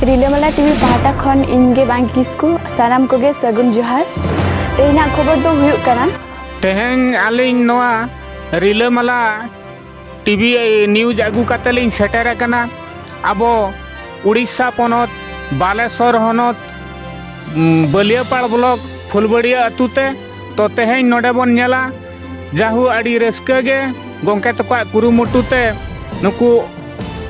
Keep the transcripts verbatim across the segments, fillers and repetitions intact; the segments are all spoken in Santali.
ᱨᱤᱞᱟᱹᱢᱟᱞᱟ ᱴᱤᱵᱷᱤ ᱯᱟᱦᱴᱟ ᱠᱷᱚᱱ ᱤᱧ ᱜᱮ ᱵᱟᱝᱠᱤ ᱠᱤᱥᱠᱩ, ᱥᱟᱱᱟᱢ ᱠᱚᱜᱮ ᱥᱟᱹᱜᱩᱱ ᱡᱚᱦᱟᱨ᱾ ᱛᱮᱦᱮᱧᱟᱜ ᱠᱷᱚᱵᱚᱨ ᱫᱚ ᱦᱩᱭᱩᱜ ᱠᱟᱱᱟ, ᱛᱮᱦᱮᱧ ᱟᱹᱞᱤᱧ ᱱᱚᱣᱟ ᱨᱤᱞᱟᱹᱢᱟᱞᱟ ᱴᱤᱵᱷᱤ ᱱᱤᱭᱩᱡᱽ ᱟᱹᱜᱩ ᱠᱟᱛᱮ ᱞᱤᱧ ᱥᱮᱴᱮᱨ ᱟᱠᱟᱱᱟ ᱟᱵᱚ ᱩᱲᱤᱥᱥᱟ ᱯᱚᱱᱚᱛ ᱵᱟᱞᱮᱥᱚᱨ ᱦᱚᱱᱚᱛ, ᱩᱢ, ᱵᱟᱹᱞᱭᱟᱹᱯᱟᱲ ᱵᱞᱚᱠ ᱯᱷᱩᱞᱵᱟᱹᱲᱤᱭᱟᱹ ᱟᱹᱛᱩ ᱛᱮ᱾ ᱛᱚ ᱛᱮᱦᱮᱧ ᱱᱚᱰᱮ ᱵᱚᱱ ᱧᱮᱞᱟ, ᱡᱟᱦᱩ ᱟᱹᱰᱤ ᱨᱟᱹᱥᱠᱟᱹ ᱜᱮ ᱜᱚᱢᱠᱮ ᱛᱟᱠᱚᱣᱟᱜ ᱠᱩᱨᱩᱢᱩᱴᱩ ᱛᱮ ᱱᱩᱠᱩ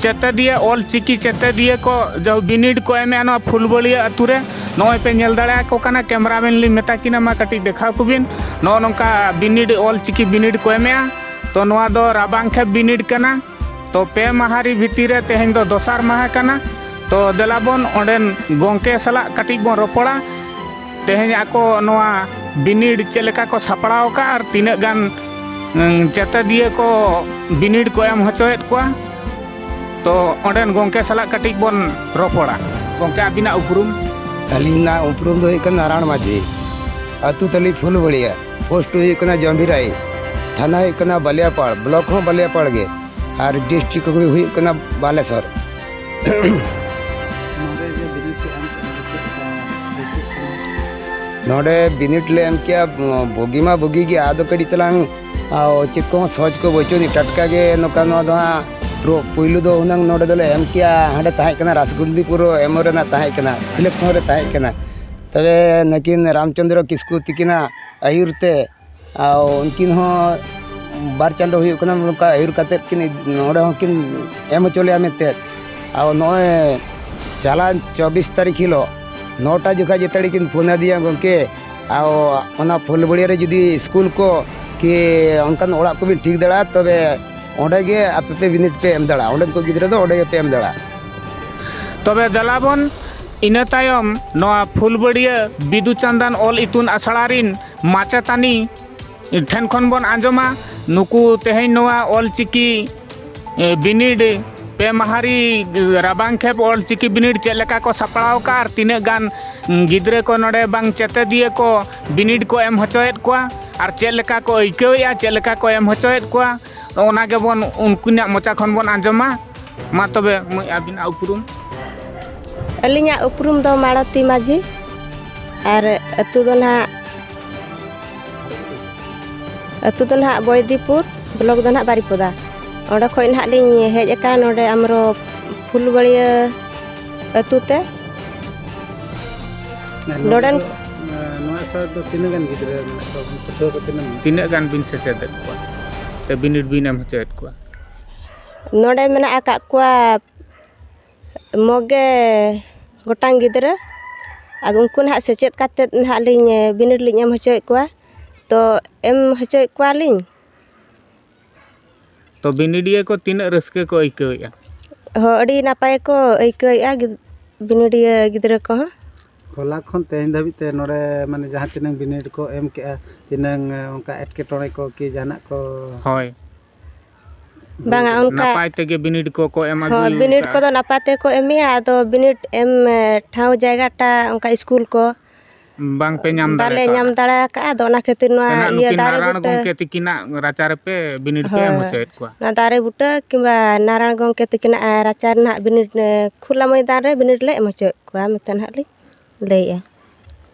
ᱪᱮᱛᱮᱫᱤᱭᱟᱹ, ᱚᱞ ᱪᱤᱠᱤ ᱪᱮᱛᱮᱫᱤᱭᱟᱹ ᱠᱚ ᱡᱟᱦᱩ ᱵᱤᱱᱤᱰ ᱠᱚ ᱮᱢᱮᱜᱼᱟ ᱱᱚᱣᱟ ᱯᱷᱩᱞᱵᱟᱹᱲᱤᱭᱟᱹ ᱟᱹᱛᱩ ᱨᱮ᱾ ᱱᱚᱜᱼᱚᱭ ᱯᱮ ᱧᱮᱞ ᱫᱟᱲᱮᱭᱟᱠᱚ ᱠᱟᱱᱟ, ᱠᱮᱢᱨᱟᱢᱮᱱ ᱞᱤᱧ ᱢᱮᱛᱟ ᱠᱤᱱᱟ, ᱢᱟ ᱠᱟᱹᱴᱤᱡ ᱫᱮᱠᱷᱟᱣ ᱠᱚᱵᱤᱱ᱾ ᱱᱚᱜᱼᱚ ᱱᱚᱝᱠᱟ ᱵᱤᱱᱤᱰ, ᱚᱞ ᱪᱤᱠᱤ ᱵᱤᱱᱤᱰ ᱠᱚ ᱮᱢᱮᱜᱼᱟ᱾ ᱛᱚ ᱱᱚᱣᱟ ᱫᱚ ᱨᱟᱵᱟᱝ ᱠᱷᱮᱯ ᱵᱤᱱᱤᱰ ᱠᱟᱱᱟ᱾ ᱛᱚ ᱯᱮ ᱢᱟᱦᱟ ᱨᱤ ᱵᱷᱤᱛᱤᱨ ᱨᱮ ᱛᱮᱦᱮᱧ ᱫᱚ ᱫᱚᱥᱟᱨ ᱢᱟᱦᱟ ᱠᱟᱱᱟ᱾ ᱛᱚ ᱫᱮᱞᱟ ᱵᱚᱱ ᱚᱸᱰᱮᱱ ᱜᱚᱢᱠᱮ ᱥᱟᱞᱟᱜ ᱠᱟᱹᱴᱤᱡ ᱵᱚᱱ ᱨᱚᱯᱚᱲᱟ᱾ ᱛᱮᱦᱮᱧ ᱟᱠᱚ ᱱᱚᱣᱟ ᱵᱤᱱᱤᱰ ᱪᱮᱫ ᱞᱮᱠᱟ ᱠᱚ ᱥᱟᱯᱲᱟᱣ ᱟᱠᱟᱫᱼᱟ ᱟᱨ ᱛᱤᱱᱟᱹᱜ ᱜᱟᱱ, ᱩᱸ, ᱪᱮᱛᱮᱫᱤᱭᱟᱹ ᱠᱚ ᱵᱤᱱᱤᱰ ᱠᱚ ᱮᱢ ᱦᱚᱪᱚᱭᱮᱫ ᱠᱚᱣᱟ᱾ ᱛᱚ ᱚᱸᱰᱮᱱ ᱜᱚᱢᱠᱮ ᱥᱟᱞᱟᱜ ᱠᱟᱹᱴᱤᱡ ᱵᱚᱱ ᱨᱚᱯᱚᱲᱟ᱾ ᱜᱚᱢᱠᱮ, ᱟᱹᱵᱤᱱᱟᱜ ᱩᱯᱨᱩᱢ? ᱟᱹᱞᱤᱧᱟᱜ ᱩᱯᱨᱩᱢ ᱫᱚ ᱦᱩᱭᱩᱜ ᱠᱟᱱᱟ ᱱᱟᱨᱟᱭᱚᱬ ᱢᱟᱹᱡᱷᱤ, ᱟᱹᱛᱩ ᱛᱟᱹᱞᱤ ᱯᱷᱩᱞᱵᱟᱹᱲᱤᱭᱟᱹ, ᱯᱳᱥᱴ ᱦᱩᱭᱩᱜ ᱠᱟᱱᱟ ᱡᱚᱢᱵᱷᱤᱨᱟᱭ, ᱛᱷᱟᱱᱟ ᱦᱩᱭᱩᱜ ᱠᱟᱱᱟ ᱵᱟᱞᱤᱭᱟᱯᱟᱲ, ᱵᱞᱚᱠ ᱦᱚᱸ ᱵᱟᱞᱤᱭᱟᱯᱟᱲ ᱜᱮ, ᱟᱨ ᱰᱤᱥᱴᱨᱤᱠᱴ ᱦᱩᱭᱩᱜ ᱠᱟᱱᱟ ᱵᱟᱞᱮᱥᱚᱨ᱾ ᱱᱚᱰᱮ ᱡᱮ ᱵᱤᱱᱤᱰ ᱯᱮ ᱮᱢ ᱠᱮᱫᱟ, ᱪᱮᱫ ᱞᱮᱠᱟ ᱵᱩᱡᱷᱟᱹᱜ ᱠᱟᱱᱟ? ᱱᱚᱰᱮ ᱵᱤᱱᱤᱰ ᱞᱮ ᱮᱢ ᱠᱮᱜᱼᱟ, ᱵᱩᱜᱤ ᱢᱟ ᱵᱩᱜᱤ ᱜᱮ, ᱟᱫᱚ ᱠᱟᱹᱴᱤᱡ ᱛᱟᱞᱟᱝ, ᱟᱨ ᱪᱮᱫ ᱠᱚᱦᱚᱸ ᱥᱚᱦᱚᱡᱽ ᱠᱚ ᱵᱟᱹᱪᱩᱜ ᱟᱹᱱᱤᱡ᱾ ᱴᱟᱴᱠᱟ ᱜᱮ ᱱᱚᱝᱠᱟ ᱱᱚᱣᱟ ᱫᱚ ᱦᱟᱸᱜ ᱯᱩᱨᱟᱹ ᱯᱩᱭᱞᱩ ᱫᱚ ᱦᱩᱱᱟᱹᱝ ᱱᱚᱰᱮ ᱫᱚᱞᱮ ᱮᱢ ᱠᱮᱜᱼᱟ, ᱦᱟᱸᱰᱮ ᱛᱟᱦᱮᱸ ᱠᱟᱱᱟ, ᱨᱟᱥᱜᱩᱱᱫᱤᱯᱩᱨ ᱮᱢ ᱨᱮᱱᱟᱜ ᱛᱟᱦᱮᱸ ᱠᱟᱱᱟ, ᱥᱤᱞᱮᱠᱥᱚᱱ ᱨᱮ ᱛᱟᱦᱮᱸ ᱠᱟᱱᱟ᱾ ᱛᱚᱵᱮ ᱱᱩᱠᱤᱱ ᱨᱟᱢᱪᱚᱸᱫᱽᱨᱚ ᱠᱤᱥᱠᱩ ᱛᱤᱠᱤᱱᱟᱜ ᱟᱹᱭᱩᱨ ᱛᱮ, ᱟᱨ ᱩᱱᱠᱤᱱ ᱦᱚᱸ ᱵᱟᱨ ᱪᱟᱸᱫᱚ ᱦᱩᱭᱩᱜ ᱠᱟᱱᱟ, ᱱᱚᱝᱠᱟ ᱟᱹᱭᱩᱨ ᱠᱟᱛᱮᱫ ᱠᱤᱱ ᱱᱚᱰᱮ ᱦᱚᱸᱠᱤᱱ ᱮᱢ ᱦᱚᱪᱚ ᱞᱮᱭᱟ ᱢᱮᱱᱛᱮ᱾ ᱟᱨ ᱱᱚᱜᱼᱚᱭ ᱪᱟᱞᱟᱣ ᱪᱚᱵᱵᱤᱥ ᱛᱟᱹᱨᱤᱠᱷ ᱦᱤᱞᱳᱜ ᱱᱚᱴᱟ ᱡᱚᱠᱷᱟ ᱡᱮᱛᱟᱲᱤ ᱠᱤᱱ ᱯᱷᱳᱱ ᱟᱫᱤᱧᱟ, "ᱜᱚᱢᱠᱮ, ᱟᱨ ᱚᱱᱟ ᱯᱷᱩᱞᱵᱟᱹᱲᱤᱭᱟᱹ ᱨᱮ ᱡᱩᱫᱤ ᱥᱠᱩᱞ ᱠᱚ ᱠᱤ ᱚᱱᱠᱟᱱ ᱚᱲᱟᱜ ᱠᱚᱵᱤᱱ ᱴᱷᱤᱠ ᱫᱟᱲᱮᱭᱟᱜᱼᱟ, ᱛᱚᱵᱮ ᱚᱸᱰᱮ ᱜᱮ ᱟᱯᱮ ᱯᱮ ᱵᱤᱱᱤᱰ ᱯᱮ ᱮᱢ ᱫᱟᱲᱮᱭᱟᱜᱼᱟ, ᱚᱸᱰᱮᱱ ᱠᱚ ᱜᱤᱫᱽᱨᱟᱹ ᱫᱚ ᱚᱸᱰᱮ ᱜᱮᱯᱮ ᱮᱢ ᱫᱟᱲᱮᱭᱟᱜᱼᱟ᱾" ᱛᱚᱵᱮ ᱫᱮᱞᱟ ᱵᱚᱱ ᱤᱱᱟᱹ ᱛᱟᱭᱚᱢ ᱱᱚᱣᱟ ᱯᱷᱩᱞᱵᱟᱹᱲᱤᱭᱟᱹ ᱵᱤᱫᱩ ᱪᱟᱸᱫᱟᱱ ᱚᱞ ᱤᱛᱩᱱ ᱟᱥᱲᱟ ᱨᱤᱱ ᱢᱟᱪᱮᱛᱟᱹᱱᱤ ᱴᱷᱮᱱ ᱠᱷᱚᱱ ᱵᱚᱱ ᱟᱸᱡᱚᱢᱟ, ᱱᱩᱠᱩ ᱛᱮᱦᱮᱧ ᱱᱚᱣᱟ ᱚᱞ ᱪᱤᱠᱤ, ᱮ, ᱵᱤᱱᱤᱰ, ᱯᱮ ᱢᱟᱦᱟᱨᱤ ᱨᱟᱵᱟᱝ ᱠᱷᱮᱯ ᱚᱞ ᱪᱤᱠᱤ ᱵᱤᱱᱤᱰ ᱪᱮᱫ ᱞᱮᱠᱟ ᱠᱚ ᱥᱟᱯᱲᱟᱣ ᱟᱠᱟᱫᱼᱟ ᱟᱨ ᱛᱤᱱᱟᱹᱜ ᱜᱟᱱ ᱜᱤᱫᱽᱨᱟᱹ ᱠᱚ ᱱᱚᱰᱮ ᱵᱟᱝ ᱪᱮᱛᱮᱫᱤᱭᱟᱹ ᱠᱚ ᱵᱤᱱᱤᱰ ᱠᱚ ᱮᱢ ᱦᱚᱪᱚᱭᱮᱫ ᱠᱚᱣᱟ ᱟᱨ ᱪᱮᱫ ᱞᱮᱠᱟ ᱠᱚ ᱟᱹᱭᱠᱟᱹᱣᱮᱫᱼᱟ, ᱪᱮᱫ ᱞᱮᱠᱟ ᱠᱚ ᱮᱢ ᱦᱚᱪᱚᱭᱮᱫ ᱠᱚᱣᱟ, ᱚᱱᱟ ᱜᱮᱵᱚᱱ ᱩᱱᱠᱤᱱᱟᱜ ᱢᱚᱪᱟ ᱠᱷᱚᱱ ᱵᱚᱱ ᱟᱸᱡᱚᱢᱟ᱾ ᱢᱟ ᱛᱚᱵᱮ ᱢᱟᱹᱭ, ᱟᱹᱵᱤᱱᱟᱜ ᱩᱯᱨᱩᱢ? ᱟᱹᱞᱤᱧᱟᱜ ᱩᱯᱨᱩᱢ ᱫᱚ ᱢᱟᱲᱚᱛᱤ ᱢᱟᱹᱡᱷᱤ, ᱟᱨ ᱟᱹᱛᱩ ᱫᱚ ᱱᱟᱦᱟᱜ, ᱟᱹᱛᱩ ᱫᱚ ᱱᱟᱦᱟᱜ ᱵᱚᱭᱫᱤᱯᱩᱨ, ᱵᱞᱚᱠ ᱫᱚ ᱱᱟᱦᱟᱜ ᱵᱟᱨᱤᱯᱚᱫᱟ᱾ ᱚᱸᱰᱮ ᱠᱷᱚᱱ ᱱᱟᱦᱟᱜ ᱞᱤᱧ ᱦᱮᱡ ᱟᱠᱟᱱᱟ ᱱᱚᱰᱮ ᱟᱢᱨᱚ ᱯᱷᱩᱞᱵᱟᱹᱲᱤᱭᱟᱹ ᱟᱹᱛᱩ ᱛᱮ᱾ ᱟᱨ ᱱᱚᱰᱮᱱ ᱫᱚ, ᱮᱸ, ᱱᱚᱣᱟ ᱟᱥᱲᱟ ᱨᱮᱫᱚ ᱛᱤᱱᱟᱹᱜ ᱜᱟᱱ ᱜᱤᱫᱽᱨᱟᱹ ᱢᱮᱱᱟᱜ ᱠᱚᱣᱟ? ᱯᱟᱹᱴᱷᱩᱣᱟᱹ ᱠᱚ ᱛᱤᱱᱟᱹᱜ ᱢᱮᱱᱟᱜ ᱠᱚᱣᱟ? ᱛᱤᱱᱟᱹᱜ ᱜᱟᱱ ᱵᱤᱱ ᱥᱮᱪᱮᱫᱮᱫ ᱠᱚᱣᱟ ᱥᱮ ᱵᱤᱱᱤᱰ ᱵᱤᱱ ᱮᱢ ᱦᱚᱪᱚᱭᱮᱫ ᱠᱚᱣᱟ? ᱱᱚᱰᱮ ᱢᱮᱱᱟᱜ ᱟᱠᱟᱫ ᱠᱚᱣᱟ ᱢᱚᱜᱮ ᱜᱚᱴᱟᱝ ᱜᱤᱫᱽᱨᱟᱹ᱾ ᱟᱫᱚ ᱩᱱᱠᱩ ᱱᱟᱦᱟᱜ ᱥᱮᱪᱮᱫ ᱠᱟᱛᱮᱫ ᱱᱟᱦᱟᱜ ᱞᱤᱧ, ᱵᱤᱱᱤᱰ ᱞᱤᱧ ᱮᱢ ᱦᱚᱪᱚᱭᱮᱫ ᱠᱚᱣᱟ᱾ ᱛᱚ ᱮᱢ ᱦᱚᱪᱚᱭᱮᱫ ᱠᱚᱣᱟᱞᱤᱧ᱾ ᱛᱚ ᱵᱤᱱᱤᱰᱤᱭᱟᱹ ᱠᱚ ᱛᱤᱱᱟᱹᱜ ᱨᱟᱹᱥᱠᱟᱹ ᱠᱚ ᱟᱹᱭᱠᱟᱹᱣᱮᱫᱼᱟ? ᱦᱚᱸ, ᱟᱹᱰᱤ ᱱᱟᱯᱟᱭ ᱠᱚ ᱟᱹᱭᱠᱟᱹᱣᱮᱫᱼᱟ ᱜᱤᱫ-, ᱵᱤᱱᱤᱰᱤᱭᱟᱹ ᱜᱤᱫᱽᱨᱟᱹ ᱠᱚᱦᱚᱸ᱾ ᱦᱚᱞᱟ ᱠᱷᱚᱱ ᱛᱮᱦᱮᱧ ᱫᱷᱟᱹᱵᱤᱡ ᱛᱮ ᱱᱚᱰᱮ ᱢᱟᱱᱮ ᱡᱟᱦᱟᱸ ᱛᱤᱱᱟᱹᱝ ᱵᱤᱱᱤᱰ ᱠᱚ ᱮᱢ ᱠᱮᱜᱼᱟ, ᱛᱤᱱᱟᱹᱝ, ᱮ, ᱚᱱᱠᱟ ᱮᱴᱠᱮᱴᱚᱬᱮ ᱠᱚ ᱠᱤ ᱡᱟᱦᱟᱱᱟᱜ ᱠᱚ? ᱦᱳᱭ᱾ ᱵᱟᱝᱟ, ᱚᱱᱠᱟ ᱱᱟᱯᱟᱭ ᱛᱮᱜᱮ ᱵᱤᱱᱤᱰ ᱠᱚᱠᱚ ᱮᱢ ᱦᱳᱭ, ᱟᱹᱜᱩ ᱵᱤᱱᱤᱰ ᱟᱠᱟᱫᱼᱟ? ᱠᱚᱫᱚ ᱱᱟᱯᱟᱭ ᱛᱮᱠᱚ ᱮᱢᱮᱜᱼᱟ᱾ ᱟᱫᱚ ᱵᱤᱱᱤᱰ ᱮᱢ, ᱮ, ᱴᱷᱟᱶ ᱡᱟᱭᱜᱟᱴᱟ ᱚᱱᱠᱟ ᱥᱠᱩᱞ ᱠᱚ ᱵᱟᱝᱯᱮ ᱧᱟᱢ ᱵᱟᱞᱮ ᱫᱟᱲᱮ ᱧᱟᱢ ᱠᱟᱣᱫᱟ? ᱫᱟᱲᱮ ᱟᱠᱟᱫᱼᱟ᱾ ᱟᱫᱚ ᱚᱱᱟ ᱠᱷᱟᱹᱛᱤᱨ ᱱᱚᱣᱟ ᱮᱱᱦᱚᱸ ᱤᱭᱟᱹ ᱱᱩᱠᱤᱱ ᱫᱟᱨᱮ ᱱᱟᱨᱟᱭᱚᱬ ᱵᱩᱴᱟᱹ, ᱜᱚᱢᱠᱮ ᱛᱤᱠᱤᱱᱟᱜ ᱨᱟᱪᱟ ᱨᱮᱯᱮ ᱵᱤᱱᱤᱰ ᱯᱮ ᱮᱢ ᱦᱳᱭ, ᱦᱚᱪᱚᱭᱮᱫ ᱠᱚᱣᱟ? ᱱᱚᱣᱟ ᱫᱟᱨᱮ ᱵᱩᱴᱟᱹ ᱠᱤᱝᱵᱟ ᱱᱟᱨᱟᱭᱚᱬ ᱜᱚᱢᱠᱮ ᱛᱤᱠᱤᱱᱟᱜ ᱨᱟᱪᱟ ᱨᱮᱱᱟᱜ ᱵᱤᱱᱤᱰ, ᱮ, ᱠᱷᱩᱞᱟ ᱢᱚᱭᱫᱟᱱ ᱨᱮ ᱵᱤᱱᱤᱰ ᱞᱮ ᱮᱢ ᱦᱚᱪᱚᱭᱮᱫ ᱠᱚᱣᱟ ᱢᱮᱱᱛᱮ ᱱᱟᱦᱟᱜ ᱞᱤᱧ ᱞᱟᱹᱭᱮᱜᱼᱟ᱾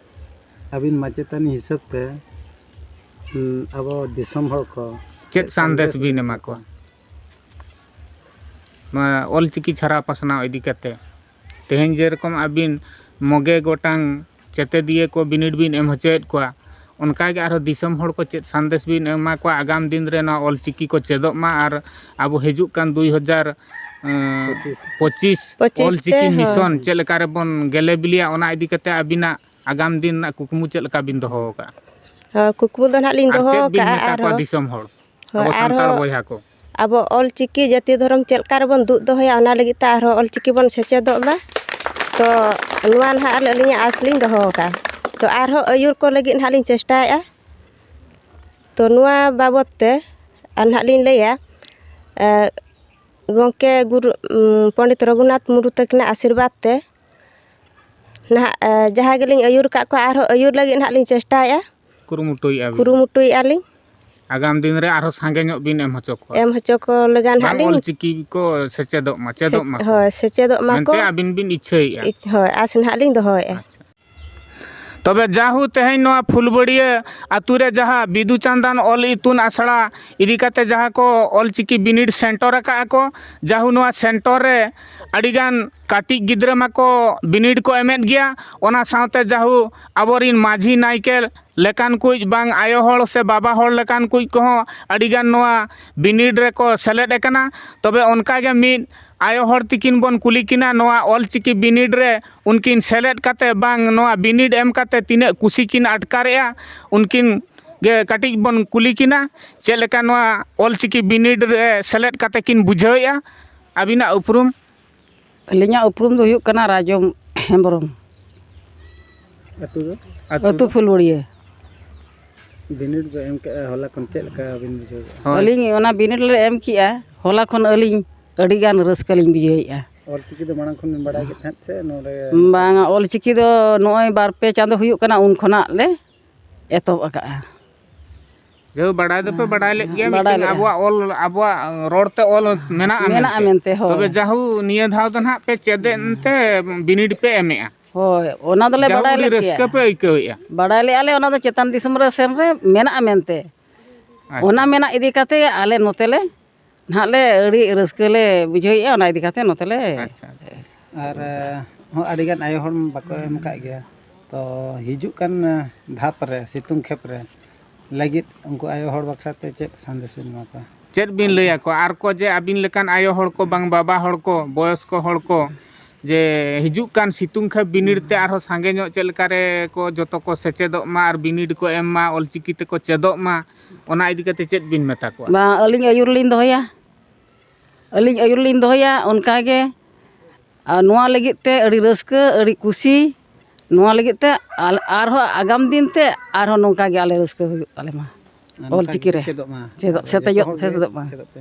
ᱟᱹᱵᱤᱱ ᱢᱟᱪᱮᱛᱟᱹᱱᱤ ᱦᱤᱥᱟᱹᱵ ᱛᱮ, ᱩᱸ, ᱟᱵᱚ ᱫᱤᱥᱚᱢ ᱦᱚᱲ ᱠᱚ ᱪᱮᱫ ᱥᱟᱸᱫᱮᱥ ᱵᱤᱱ ᱮᱢᱟ ᱠᱚᱣᱟ? ᱱᱚᱣᱟ ᱚᱞᱪᱤᱠᱤ ᱪᱷᱟᱨᱟᱣ ᱯᱟᱥᱱᱟᱣ ᱤᱫᱤ ᱠᱟᱛᱮ ᱛᱮᱦᱮᱧ ᱡᱮᱨᱚᱠᱚᱢ ᱟᱹᱵᱤᱱ ᱢᱚᱜᱮ ᱜᱚᱴᱟᱝ ᱪᱮᱛᱮᱫᱤᱭᱟᱹ ᱠᱚ ᱵᱤᱱᱤᱰ ᱵᱤᱱ ᱮᱢ ᱦᱚᱪᱚᱭᱮᱫ ᱠᱚᱣᱟ, ᱚᱱᱠᱟᱜᱮ ᱟᱨᱦᱚᱸ ᱫᱤᱥᱚᱢ ᱦᱚᱲ ᱠᱚ ᱪᱮᱫ ᱥᱟᱸᱫᱮᱥ ᱵᱤᱱ ᱮᱢᱟ ᱠᱚᱣᱟ ᱟᱜᱟᱢ ᱫᱤᱱ ᱨᱮ ᱱᱚᱣᱟ ᱚᱞᱪᱤᱠᱤ ᱠᱚ ᱪᱮᱫᱚᱜ ᱢᱟ ᱟᱨ ᱟᱵᱚ ᱦᱤᱡᱩᱜ ᱠᱟᱱ ᱫᱩᱭ ᱦᱟᱡᱟᱨ ᱯᱚᱸᱪᱤᱥ ᱯᱚᱸᱪᱤᱥ ᱛᱮ, ᱚᱞᱪᱤᱠᱤ ᱦᱳᱭ, ᱢᱤᱥᱚᱱ ᱪᱮᱫ ᱞᱮᱠᱟ ᱨᱮᱵᱚᱱ ᱜᱮᱞᱮ ᱵᱤᱞᱤᱭᱟ, ᱚᱱᱟ ᱤᱫᱤ ᱠᱟᱛᱮ ᱟᱹᱵᱤᱱᱟᱜ ᱟᱜᱟᱢ ᱫᱤᱱ ᱨᱮᱱᱟᱜ ᱠᱩᱠᱢᱩ ᱪᱮᱫ ᱞᱮᱠᱟ ᱵᱤᱱ ᱫᱚᱦᱚ ᱟᱠᱟᱫᱼᱟ? ᱦᱳᱭ, ᱠᱩᱠᱢᱩ ᱫᱚ ᱱᱟᱦᱟᱜ ᱞᱤᱧ ᱟᱨ ᱫᱚᱦᱚ ᱪᱮᱫ ᱵᱤᱱ ᱟᱠᱟᱫᱼᱟ ᱢᱮᱛᱟ ᱠᱚᱣᱟ ᱟᱨᱦᱚᱸ᱾ ᱫᱤᱥᱚᱢ ᱦᱚᱲ, ᱦᱳᱭ, ᱟᱵᱚ ᱥᱟᱱᱛᱟᱲ ᱟᱨᱦᱚᱸ ᱵᱚᱭᱦᱟ ᱠᱚ? ᱟᱵᱚ ᱚᱞᱪᱤᱠᱤ ᱡᱟᱹᱛᱤ ᱫᱷᱚᱨᱚᱢ ᱪᱮᱫ ᱞᱮᱠᱟ ᱨᱮᱵᱚᱱ ᱫᱩᱜ ᱫᱚᱦᱚᱭᱟ, ᱚᱱᱟ ᱞᱟᱹᱜᱤᱫ ᱛᱮ ᱟᱨᱦᱚᱸ ᱚᱞᱪᱤᱠᱤ ᱵᱚᱱ ᱥᱮᱪᱮᱫᱚᱜ ᱢᱟ᱾ ᱛᱚ ᱱᱚᱣᱟ ᱱᱟᱦᱟᱜ ᱟᱹᱞᱤᱧᱟᱜ ᱟᱸᱥ ᱞᱤᱧ ᱫᱚᱦᱚ ᱟᱠᱟᱫᱼᱟ᱾ ᱛᱚ ᱟᱨᱦᱚᱸ ᱟᱹᱭᱩᱨ ᱠᱚ ᱞᱟᱹᱜᱤᱫ ᱱᱟᱦᱟᱜ ᱞᱤᱧ ᱪᱮᱥᱴᱟᱭᱮᱫᱼᱟ᱾ ᱛᱚ ᱱᱚᱣᱟ ᱵᱟᱵᱚᱫ ᱛᱮ ᱟᱨ ᱱᱟᱦᱟᱜ ᱞᱤᱧ ᱞᱟᱹᱭᱟ, ᱮ, ᱜᱚᱢᱠᱮ ᱜᱩᱨᱩ, ᱩᱢ, ᱯᱚᱱᱰᱤᱛ ᱨᱚᱜᱷᱩᱱᱟᱛᱷ ᱢᱩᱨᱢᱩ ᱛᱟᱹᱠᱤᱱᱟᱜ ᱟᱥᱤᱨᱵᱟᱫᱽ ᱛᱮ ᱱᱟᱦᱟᱜ, ᱮ, ᱡᱟᱦᱟᱸ ᱜᱮᱞᱤᱧ ᱟᱹᱭᱩᱨ ᱟᱠᱟᱫ ᱠᱚᱣᱟ, ᱟᱨᱦᱚᱸ ᱟᱹᱭᱩᱨ ᱞᱟᱹᱜᱤᱫ ᱱᱟᱦᱟᱜ ᱞᱤᱧ ᱪᱮᱥᱴᱟᱭᱮᱫᱼᱟ᱾ ᱠᱩᱨᱩᱢᱩᱴᱩᱭᱮᱫᱼᱟ ᱵᱤᱱ? ᱠᱩᱨᱩᱢᱩᱴᱩᱭᱮᱫᱼᱟ ᱞᱤᱧ᱾ ᱟᱜᱟᱢ ᱫᱤᱱ ᱨᱮ ᱟᱨᱦᱚᱸ ᱥᱟᱸᱜᱮ ᱧᱚᱜ ᱵᱤᱱ ᱮᱢ ᱦᱚᱪᱚ ᱠᱚᱣᱟ᱾ ᱮᱢ ᱦᱚᱪᱚ ᱠᱚ ᱞᱟᱹᱜᱤᱫ ᱱᱟᱦᱟᱜ ᱵᱟᱝ ᱞᱤᱧ ᱚᱞᱪᱤᱠᱤ ᱠᱚ ᱥᱮᱪᱮᱫᱚᱜ ᱢᱟ, ᱪᱮᱫᱚᱜ ᱥᱮ-, ᱢᱟ ᱠᱚ ᱦᱳᱭ, ᱥᱮᱪᱮᱫᱚᱜ ᱢᱟ ᱢᱮᱱᱛᱮ ᱠᱚ᱾ ᱟᱹᱵᱤᱱ ᱵᱤᱱ ᱤᱪᱪᱷᱟᱹᱭᱮᱫᱼᱟ᱾ ᱤᱪ-, ᱦᱳᱭ, ᱟᱥ ᱱᱟᱦᱟᱜ ᱞᱤᱧ ᱫᱚᱦᱚᱭᱮᱫᱼᱟ᱾ ᱟᱪᱪᱷᱟ᱾ ᱛᱚᱵᱮ ᱡᱟᱦᱩ ᱛᱮᱦᱮᱧ ᱱᱚᱣᱟ ᱯᱷᱩᱞᱵᱟᱹᱲᱤᱭᱟᱹ ᱟᱛᱳ ᱨᱮ ᱡᱟᱦᱟᱸ ᱵᱤᱫᱩ ᱪᱟᱸᱫᱟᱱ ᱚᱞ ᱤᱛᱩᱱ ᱟᱥᱲᱟ ᱤᱫᱤ ᱠᱟᱛᱮ ᱡᱟᱦᱟᱸ ᱠᱚ ᱚᱞᱪᱤᱠᱤ ᱵᱤᱱᱤᱰ ᱥᱮᱱᱴᱚᱨ ᱟᱠᱟᱫᱼᱟ ᱠᱚ, ᱡᱟᱦᱩ ᱱᱚᱣᱟ ᱥᱮᱱᱴᱚᱨ ᱨᱮ ᱟᱹᱰᱤᱜᱟᱱ ᱠᱟᱹᱴᱤᱡ ᱜᱤᱫᱽᱨᱟᱹ ᱢᱟᱠᱚ ᱵᱤᱱᱤᱰ ᱠᱚ ᱮᱢᱮᱫ ᱜᱮᱭᱟ, ᱚᱱᱟ ᱥᱟᱶᱛᱮ ᱡᱟᱦᱩ ᱟᱵᱚᱨᱤᱱ ᱢᱟᱹᱡᱷᱤ ᱱᱟᱭᱠᱮ ᱞᱮᱠᱟᱱ ᱠᱩᱡ ᱵᱟᱝ ᱟᱭᱳ ᱦᱚᱲ ᱥᱮ ᱵᱟᱵᱟ ᱦᱚᱲ ᱞᱮᱠᱟᱱ ᱠᱩᱡ ᱠᱚᱦᱚᱸ ᱟᱹᱰᱤᱜᱟᱱ ᱱᱚᱣᱟ ᱵᱤᱱᱤᱰ ᱨᱮᱠᱚ ᱥᱮᱞᱮᱫ ᱟᱠᱟᱱᱟ᱾ ᱛᱚᱵᱮ ᱚᱱᱠᱟᱜᱮ ᱢᱤᱫ ᱟᱭᱳ ᱦᱚᱲ ᱛᱤᱠᱤᱱ ᱵᱚᱱ ᱠᱩᱞᱤ ᱠᱤᱱᱟ ᱱᱚᱣᱟ ᱚᱞᱪᱤᱠᱤ ᱵᱤᱱᱤᱰ ᱨᱮ ᱩᱱᱠᱤᱱ ᱥᱮᱞᱮᱫ ᱠᱟᱛᱮ ᱵᱟᱝ ᱱᱚᱣᱟ ᱵᱤᱱᱤᱰ ᱮᱢ ᱠᱟᱛᱮ ᱛᱤᱱᱟᱹᱜ ᱠᱩᱥᱤ ᱠᱤᱱ ᱟᱴᱠᱟᱨᱮᱜᱼᱟ, ᱩᱱᱠᱤᱱ ᱜᱮ ᱠᱟᱹᱴᱤᱡ ᱵᱚᱱ ᱠᱩᱞᱤ ᱠᱤᱱᱟ ᱪᱮᱫ ᱞᱮᱠᱟ ᱱᱚᱣᱟ ᱚᱞᱪᱤᱠᱤ ᱵᱤᱱᱤᱰ ᱨᱮ ᱥᱮᱞᱮᱫ ᱠᱟᱛᱮ ᱠᱤᱱ ᱵᱩᱡᱷᱟᱹᱣᱮᱜᱼᱟ᱾ ᱟᱹᱵᱤᱱᱟᱜ ᱩᱯᱨᱩᱢ? ᱟᱹᱞᱤᱧᱟᱜ ᱩᱯᱨᱩᱢ ᱫᱚ ᱦᱩᱭᱩᱜ ᱠᱟᱱᱟ ᱨᱟᱡᱚᱢ ᱦᱮᱢᱵᱨᱚᱢ᱾ ᱟᱹᱛᱩ ᱫᱚ? ᱟᱹᱛᱩ ᱟᱹᱛᱩ ᱫᱚ? ᱯᱷᱩᱞᱵᱟᱹᱲᱤᱭᱟᱹ᱾ ᱵᱤᱱᱤᱰ ᱯᱮ ᱮᱢ ᱠᱮᱜᱼᱟ ᱦᱚᱞᱟ ᱠᱷᱚᱱ, ᱪᱮᱫ ᱞᱮᱠᱟ ᱵᱤᱱ ᱵᱩᱡᱷᱟᱹᱣ ᱠᱮᱜᱼᱟ? ᱦᱳᱭ᱾ ᱟᱹᱞᱤᱧ ᱚᱱᱟ ᱵᱤᱱᱤᱰ ᱞᱮ ᱮᱢ ᱠᱮᱜᱼᱟ, ᱦᱚᱞᱟ ᱠᱷᱚᱱ ᱟᱹᱞᱤᱧ ᱟᱹᱰᱤ ᱜᱟᱱ ᱨᱟᱹᱥᱠᱟᱹ ᱞᱤᱧ ᱵᱩᱡᱷᱟᱹᱣᱮᱫᱼᱟ᱾ ᱚᱞᱪᱤᱠᱤ ᱫᱚ ᱢᱟᱲᱟᱝ ᱠᱷᱚᱱ ᱵᱤᱱ ᱵᱟᱲᱟᱭ ᱜᱮ ᱛᱟᱦᱮᱸᱫ ᱥᱮ ᱱᱚᱰᱮ? ᱵᱟᱝᱟ, ᱚᱞᱪᱤᱠᱤ ᱫᱚ ᱱᱚᱜᱼᱚᱭ ᱵᱟᱨ ᱯᱮ ᱪᱟᱸᱫᱚ ᱦᱩᱭᱩᱜ ᱠᱟᱱᱟ, ᱩᱱ ᱠᱷᱚᱱᱟᱜ ᱞᱮ ᱮᱛᱚᱦᱚᱵ ᱟᱠᱟᱜᱼᱟ᱾ ᱡᱟᱹᱣ ᱵᱟᱲᱟᱭ ᱫᱚᱯᱮ ᱵᱟᱲᱟᱭ ᱞᱮᱫ ᱜᱮᱭᱟ, ᱵᱟᱲᱟᱭ ᱢᱤᱫᱴᱮᱱ ᱞᱮᱫᱼᱟ᱾ ᱟᱵᱚᱣᱟᱜ ᱚᱞ, ᱟᱵᱚᱣᱟᱜ ᱨᱚᱲ ᱛᱮ ᱚᱞ ᱢᱮᱱᱟᱜᱼᱟ ᱢᱮᱱᱟᱜᱼᱟ ᱢᱮᱱᱛᱮ᱾ ᱢᱮᱱᱛᱮ, ᱦᱳᱭ᱾ ᱛᱚᱵᱮ ᱡᱟᱦᱩ ᱱᱤᱭᱟᱹ ᱫᱷᱟᱣ ᱫᱚ ᱱᱟᱦᱟᱜ ᱯᱮ ᱪᱮᱫ ᱮᱱᱛᱮ ᱵᱤᱱᱤᱰ ᱯᱮ ᱮᱢᱮᱜᱼᱟ᱾ ᱦᱳᱭ, ᱚᱱᱟ ᱫᱚᱞᱮ ᱡᱟᱦᱩ ᱵᱟᱲᱟᱭ ᱟᱹᱰᱤ ᱞᱮᱫ ᱨᱟᱹᱥᱠᱟᱹ ᱜᱮᱭᱟ᱾ ᱯᱮ ᱟᱹᱭᱠᱟᱹᱣᱮᱜᱼᱟ᱾ ᱵᱟᱲᱟᱭ ᱞᱮᱫᱼᱟ ᱞᱮ, ᱚᱱᱟ ᱫᱚ ᱪᱮᱛᱟᱱ ᱫᱤᱥᱚᱢ ᱨᱮ ᱥᱮᱱ ᱨᱮ ᱢᱮᱱᱟᱜᱼᱟ ᱢᱮᱱᱛᱮ᱾ ᱟᱪᱪᱷᱟ᱾ ᱚᱱᱟ ᱢᱮᱱᱟᱜ ᱤᱫᱤ ᱠᱟᱛᱮ ᱟᱞᱮ ᱱᱚᱛᱮ ᱞᱮ ᱱᱟᱦᱟᱜ ᱞᱮ ᱟᱹᱰᱤ ᱨᱟᱹᱥᱠᱟᱹ ᱞᱮ ᱵᱩᱡᱷᱟᱹᱣᱮᱫᱼᱟ, ᱚᱱᱟ ᱤᱫᱤ ᱠᱟᱛᱮ ᱱᱚᱛᱮ ᱞᱮ ᱟᱪᱪᱷᱟ, ᱟᱪᱪᱷᱟ᱾ ᱟᱨ, ᱦᱚᱸ ᱟᱹᱰᱤᱜᱟᱱ ᱟᱭᱳ ᱦᱚᱲ ᱵᱟᱠᱚ ᱮᱢ ᱟᱠᱟᱫ ᱜᱮᱭᱟ᱾ ᱛᱚ ᱦᱤᱡᱩᱜ ᱠᱟᱱ ᱫᱷᱟᱯ ᱨᱮ, ᱥᱤᱛᱩᱝ ᱠᱷᱮᱯ ᱨᱮ ᱞᱟᱹᱜᱤᱫ ᱩᱱᱠᱩ ᱟᱭᱳ ᱦᱚᱲ ᱵᱟᱠᱷᱨᱟ ᱛᱮ ᱪᱮᱫ ᱥᱟᱸᱫᱮᱥ ᱵᱤᱱ ᱮᱢᱟ ᱠᱚᱣᱟ? ᱪᱮᱫ ᱵᱤᱱ ᱞᱟᱹᱭ ᱟᱠᱚᱣᱟ? ᱟᱨ ᱠᱚ ᱡᱮ ᱟᱹᱵᱤᱱ ᱞᱮᱠᱟᱱ ᱟᱭᱳ ᱦᱚᱲ ᱠᱚ ᱵᱟᱝ ᱵᱟᱵᱟ ᱦᱚᱲ ᱠᱚ, ᱵᱚᱭᱚᱥᱠᱚ ᱦᱚᱲ ᱠᱚ, ᱡᱮ ᱦᱤᱡᱩᱜ ᱠᱟᱱ ᱥᱤᱛᱩᱝ ᱠᱷᱮᱯ ᱵᱤᱱᱤᱰ ᱛᱮ ᱟᱨᱦᱚᱸ ᱥᱟᱸᱜᱮ ᱧᱚᱜ ᱪᱮᱫ ᱞᱮᱠᱟ ᱨᱮ ᱠᱚ ᱡᱚᱛᱚ ᱠᱚ ᱥᱮᱪᱮᱫᱚᱜ ᱢᱟ ᱟᱨ ᱵᱤᱱᱤᱰ ᱠᱚ ᱮᱢ ᱢᱟ, ᱚᱞᱪᱤᱠᱤ ᱛᱮᱠᱚ ᱪᱮᱫᱚᱜ ᱢᱟ, ᱚᱱᱟ ᱤᱫᱤ ᱠᱟᱛᱮ ᱪᱮᱫ ᱵᱤᱱ ᱢᱮᱛᱟ ᱠᱚᱣᱟ? ᱵᱟᱝ, ᱟᱹᱞᱤᱧ ᱟᱹᱭᱩᱨ ᱞᱤᱧ ᱫᱚᱦᱚᱭᱟ, ᱟᱹᱞᱤᱧ ᱟᱹᱭᱩᱨ ᱞᱤᱧ ᱫᱚᱦᱚᱭᱟ ᱚᱱᱠᱟ ᱜᱮ᱾ ᱟᱨ ᱱᱚᱣᱟ ᱞᱟᱹᱜᱤᱫ ᱛᱮ ᱟᱹᱰᱤ ᱨᱟᱹᱥᱠᱟᱹ, ᱟᱹᱰᱤ ᱠᱩᱥᱤ, ᱱᱚᱣᱟ ᱞᱟᱹᱜᱤᱫ ᱛᱮ ᱟᱞ-, ᱟᱨᱦᱚᱸ ᱟᱜᱟᱢ ᱫᱤᱱ ᱛᱮ ᱟᱨᱦᱚᱸ ᱱᱚᱝᱠᱟ ᱜᱮ ᱟᱞᱮ ᱨᱟᱹᱥᱠᱟᱹ ᱦᱩᱭᱩᱜ ᱛᱟᱞᱮ ᱢᱟ᱾ ᱟᱨ ᱱᱚᱝᱠᱟ ᱚᱞᱪᱤᱠᱤ ᱜᱮ ᱨᱮ᱾ ᱪᱮᱫᱚᱜ ᱢᱟ᱾ ᱪᱮᱫᱚᱜ, ᱟᱨ ᱥᱮᱪᱮᱫᱚᱜ, ᱡᱚᱛᱚ ᱦᱚᱲ ᱜᱮ ᱥᱮᱪᱮᱫᱚᱜ ᱢᱟ᱾ ᱪᱮᱫᱚᱜ ᱯᱮ᱾